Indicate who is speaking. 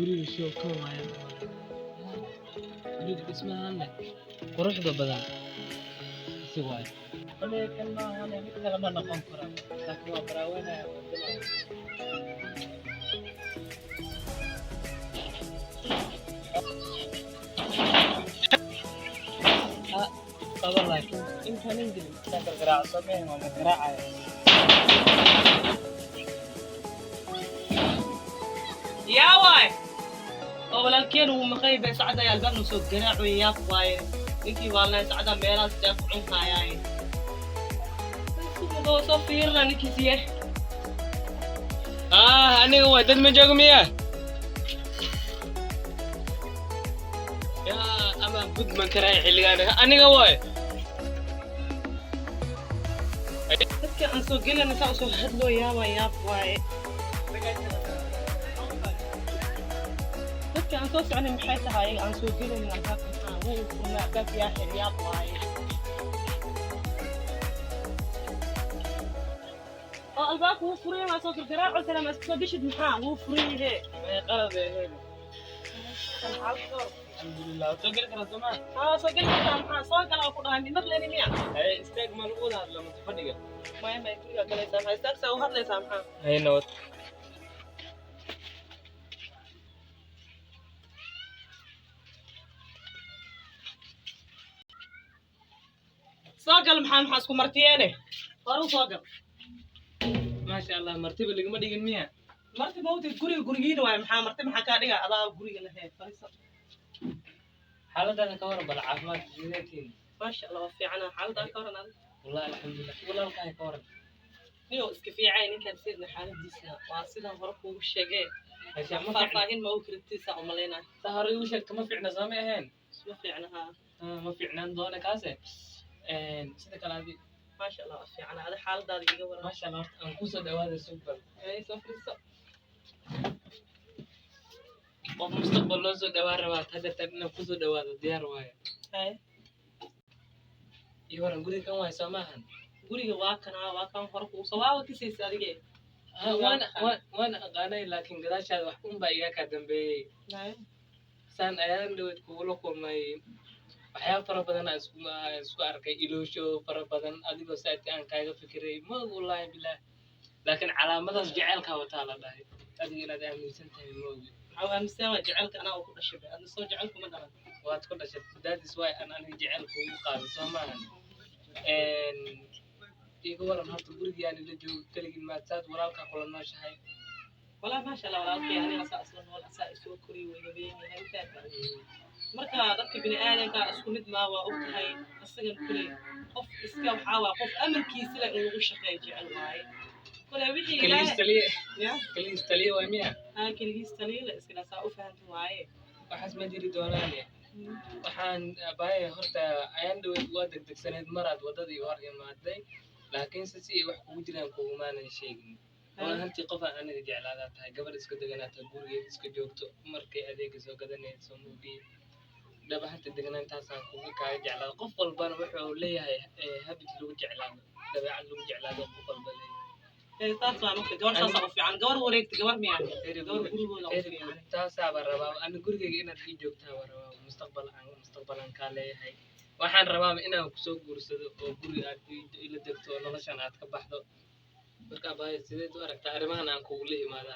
Speaker 1: Guriga show kan waaye, guriga dhismahan leh quruxda badan si waaye. Aniga kan maahan, mid kale ma noqon karo, laakiin waa baraaweynaya. Qaba, laakiin intaanan gelin intaan gargaraaco sameen, waa gargaraacaya.
Speaker 2: Yaa waay, oo walaalkeen wuu maqay bay sacada ayaa albaabna soo garaacoy. Yaab waaye, ninkii waalnaa sacada meelahaas jaa ku cun haayaaye. Suuqa soo fiirina ninkiisiye.
Speaker 1: Ah, aniga waay, dad ma joogo miya? Yaa ama gudman karaya xilligaan, aniga waay.
Speaker 2: Dadka aan soo gelayna saa usoo hadloo. Yaaba, yaab waaye, dadka aan soo soconay maxay tahay? Ayaga aan soo gelaynin albaabka maxaa wuu furnaa albaabka? Yaa xir? Yaab waaye, oo albaabka wuu furan yahay, soo gargaraaco salaam iska soo geshid, maxaa wuu furan yahe?
Speaker 1: Qalad ay ahayd. Alxamdulilah, waad soo geli karaa soomaa?
Speaker 2: Haa, soo geli kartaa. Maxaa soo gala oo ku dhahay maqleni miya?
Speaker 1: Haye, istaag ma lagu wada hadla mase fadhiga?
Speaker 2: Maya maya, gurigaa galaysaa. Maxaa istaagsaa u hadlaysaa maxaa?
Speaker 1: Haye, nabad.
Speaker 2: Soo gal, maxaa isku martiyeene? Hore u soo gal.
Speaker 1: Maasha Allah, martiba lagama dhigin miya?
Speaker 2: Marti mawti, guriga gurigiina waaye. Maxaa marti maxaa kaa dhiga? Adaa guriga lahayd, fariiso.
Speaker 1: Xaaladaada ka waran bal, caafimaadka sideetiin?
Speaker 2: Maasha Allah, waa fiicana. Xaaladdaa ka waran adiga?
Speaker 1: Wallahi alxamdulilah, walaalkahay ka waran?
Speaker 2: Niyow, iska fiicay ninkaan sidna, xaaladiisa waa sidaan hore kuugu sheegee.
Speaker 1: Hasha ma fiicna.
Speaker 2: Faahfaahin ma u kartiisa u malaynaa.
Speaker 1: Saa hore igu sheegta, ma fiicna soo ma ahayn?
Speaker 2: Isma fiicna haa.
Speaker 1: Ah, ma fiicnaan doona kaase. Sida kale adi?
Speaker 2: Maasha Allah, waa fiicana. Adi xaaladaada iiga waran.
Speaker 1: Maasha Allah, horta aan kusoo dhawaada sugbal.
Speaker 2: Ee, soo fariiso.
Speaker 1: Qof mustaqbal loo soo dhawaan rabaa hadeertaan inaan kusoo dhawaado diyaar waaye.
Speaker 2: Haye.
Speaker 1: Iyo waran, guriga kan waaye soo maahan?
Speaker 2: Guriga waa kanaa, waa kan hore kugu soo waaba kisaysa adige.
Speaker 1: Ah, waan aqaanay, laakiin gadaashaada wax un baa iga kaa dambeeyey.
Speaker 2: Haye.
Speaker 1: Saan ayaan dhaweyd kugula kulmay, waxyaaba fara badan aan isku arkay, iloosho fara badan adigoo saadka aan kaaga fikiray ma og, wallaahi bilaah, laakiin calaamadaas jaceylkaa wataa la dhahay adiga inaad aaminsan tahay ma ogi.
Speaker 2: Maxaa u aaminsan waa jecelka anaa oo ku dhashay bay adna soo jecelku ma dhalan.
Speaker 1: Waad ku dhashay, that is why aan aniga jecel kugu qaaday soo maahan? Iga waran horta, gurigaan ila joogo keligin maad saad walaalkaa kula nooshahay?
Speaker 2: Walaa maasha Allah, walaalkay aniga asaa isla nool, asaa isoo koriy, wayga weyn yahay intaas. Marka dadka bini aadamka isku mid maa, waa og tahay. Isagan kuley qof iska waxaa waa qof amarkiisa leh in lagu shaqeeyo jecel waaye kule wixii
Speaker 1: Keligiis
Speaker 2: Ilaahay
Speaker 1: taliye.
Speaker 2: Ya.
Speaker 1: Keligiis taliye waay miya?
Speaker 2: Haa, keligiis taliye la iska saa u fahamta waaye.
Speaker 1: Waxaas ma jiri doonaane. Waxaan abaaye horta ayaan dhaweyd waa degdegsaneyd maraad waddadii hor imaaday, laakiinse si ay wax kugu jiraan kugumaanan sheegin. Waa hantii qof aan aniga jeclaadaa tahay, gabar iska deganaata, gurigeed iska joogto, markay adeega soo gadanayso mugii dhab ahaanta deganaantaasaan kugu kaaga jeclaado. Qof walbana wuxuu leeyahay habit lagu jeclaado, dabeecad lagu jeclaado qof walba leeyahay.
Speaker 2: Ee, saas waa marka gabar saasaa u fiican, gabar wareegta, gabar miyaa, gabar gurigooda u fiican.
Speaker 1: Taasaaba rabaa ani, gurigeyga inaad ii joogtaa rabaa, mustaqbal aan mustaqbalan kaa leeyahay. Waxaan rabaaba inaan kusoo guursado oo guri aad ila degto oo noloshan aad ka baxdo. Marka abaaye, sideed u aragtaa arrimahan aan kugula imaado?